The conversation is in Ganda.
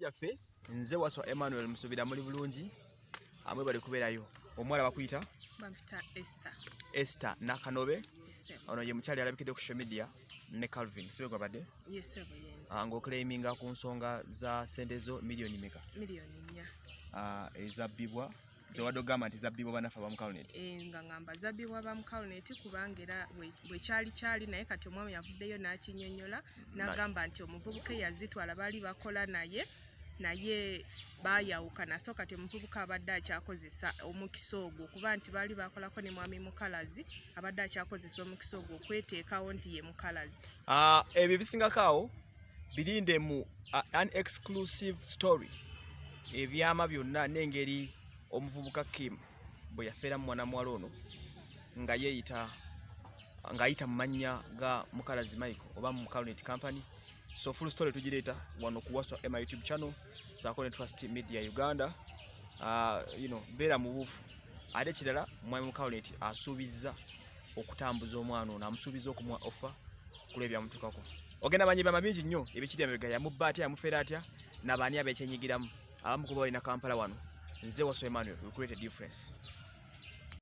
Bajjajjaffe, nze Waswa Emmanuel Musubira, muli bulungi, amwe bali kubeerayo. Omuwala bakuyita? Bampita Esther. Esther Nakanobe. Yes, sir. Ono ye mukyali alabikidde ku social media ne Calvin sibe gwabadde. Yes, sir, yenze. Ng'oclaiminga ku nsonga za sente zo miliyoni meka? 4 miliyoni. Ezabbibwa, zewadde ogamba nti zabbibwa bannaffe abamu Calnet. E, nga ngamba zabbibwa ba Mukalnet, kubanga era bwe kyali kyali, naye kati omwami yavuddeyo n'akinnyonnyola n'agamba nti omuvubuka eyazitwala baali bakola naye, naye baayawukana. So kati omuvubuka abadde akyakozesa omukisa ogwo, kuba nti baali bakolako ne mwami Mukalazi, abadde akyakozesa omukisa ogwo okweteekawo nti ye Mukalazi. Ebyo ebisingako awo birinde mu an exclusive story, ebyama byonna n'engeri omuvubuka Kim bwe yafeera mu mwana muwala ono nga yeeyita, ng'ayita mu mannya ga Mukalazi Michael oba mu Calnet Company. So full story tugireeta wano ku Waswa Emma YouTube channel saako ne Trust Media Uganda. Beera mu buufu. Ate ekirala, mwami Mukalnet asuubizza okutambuza omwana ono, amusuubiza okumuwa offer kula ebyamutukako. Ogenda manya ebyama bingi nnyo ebikiri emabega, yamubba atya, yamufeera atya, nabaani abekyenyigiramu, abamu kuba balina Kampala wano. Nze Waswa Emmanuel, we create a difference.